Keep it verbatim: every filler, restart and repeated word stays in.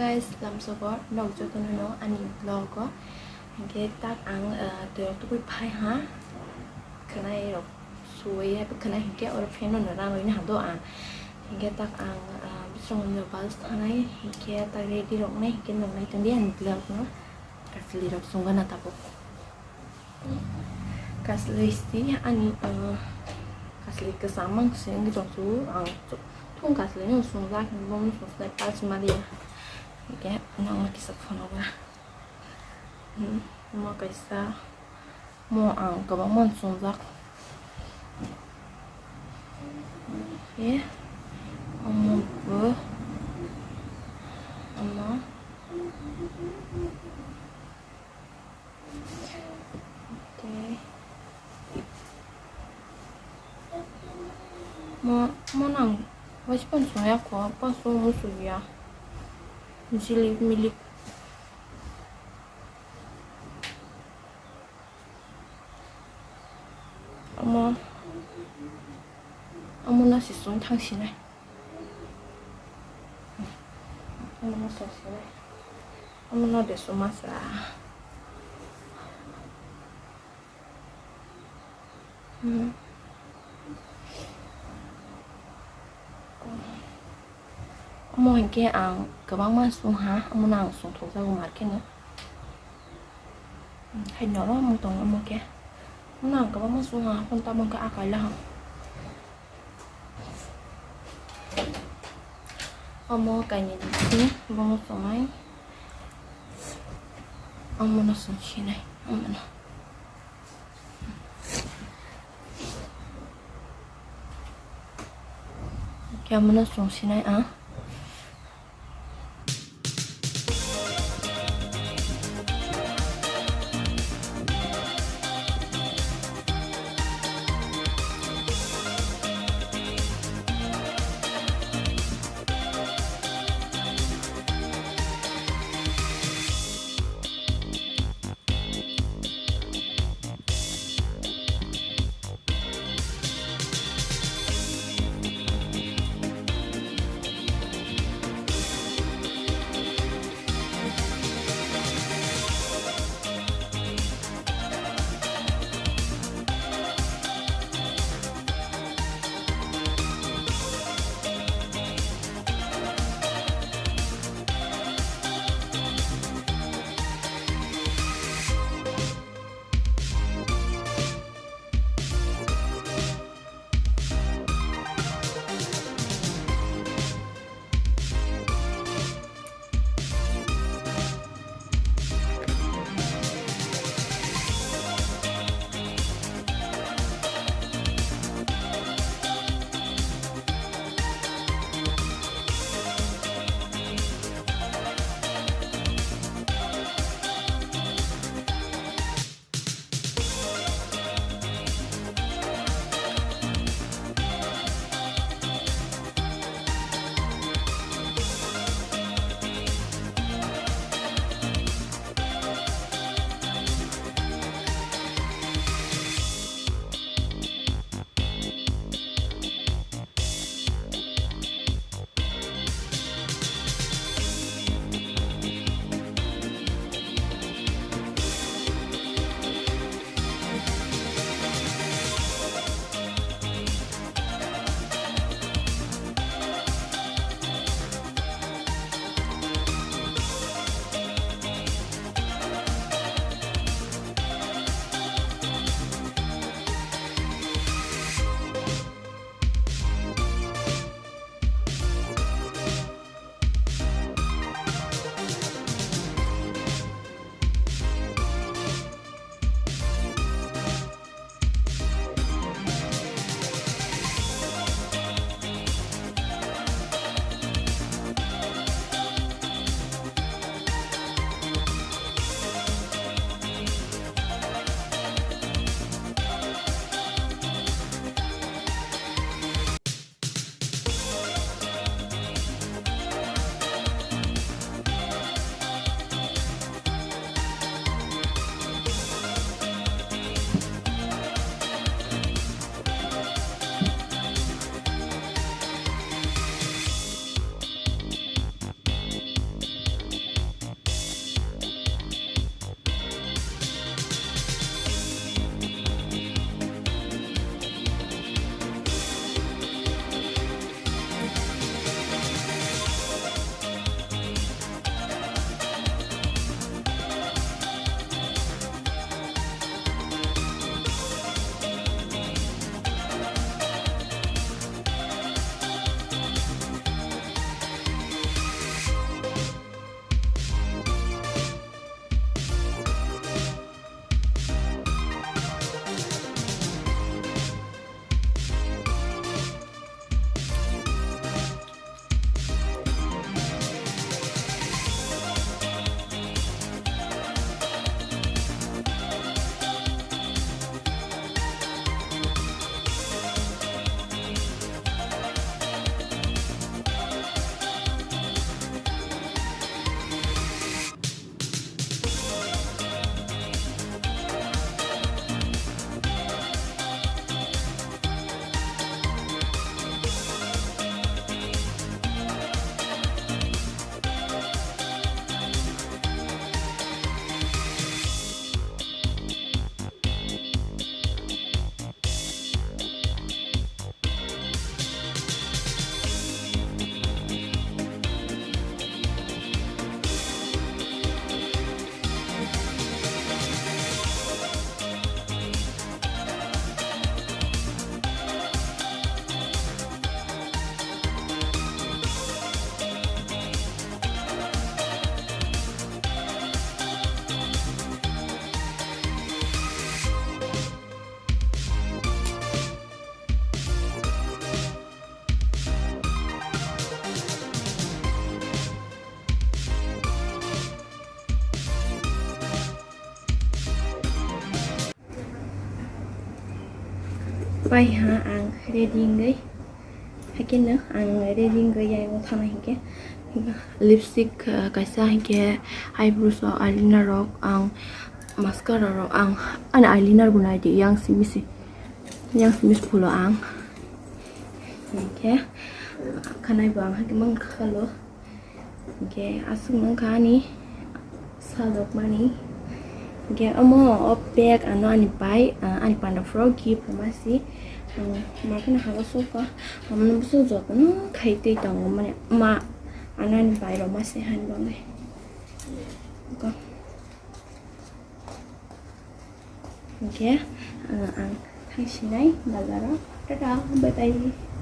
Guys, lamsogo nok jotono no ani vlog o. Hinkhe tak ang, ah, twirok tubui phai ha. Khwnai rok suwai ya khwnai hinkhe oro fan no rang rwina hado ang. Hinkhe tak ang, ah, bisrang no bus thanai hinkhe tak ready rok nai hinkhe nok nai tongdi ani vlog no. Kasli rok sungana tabuk. Kasli si ani, uh, kasli kwcham mang se wngwi tong su ang thung kasli no sungjak hinwi bono sungsnai pach maliya hinkhe nokno kisa phono ba. Hmm, omo kaisa mo ang kwbangma sungjak hinkhe omo bo omo. Tei mo, mo nang waisa phone sung ya kho, phone sung musu ya. Jilik milik. Omo, omo no se sung thang sinai. Omo no sung sinai. Omo no de suma sa. Hmm. Omo hinkhe ang kwbangma sung ha, omo no ang sung thokjago market no. Hmm, hai noro omo tong omo khe. Omo no ang kwbangma sung ha, hapon tabok khe akai la ha. Omo kainwi bising bono sonai. Omo no sung sinai, omo no. Khe omo no sung sinai ang. Pai ha ang ready wngwi. Haikhe no ang ready wngwi yang thana hinkhe lipstick, ah, kaisa hinkhe eyebrows o eyeliner rok ang mascara rok ang ani eyeliner bo nai di yang simi se yang simi se phulo ang. Hinkhe khanai bo ang haikhe mang khalo. Hinkhe aswk nang kha ani sajwkmani. Hinkhe omo o bag ano ani bai, ah, ani panda phuru gift rwma si. Ang ma kheno habo sukha. Omono bwswk jotono khai twi tongo mani ma ano ani bai rwma si hani bagwi. Hinkhe, ah, ang thangsinai bazaro. Tata, bye bye.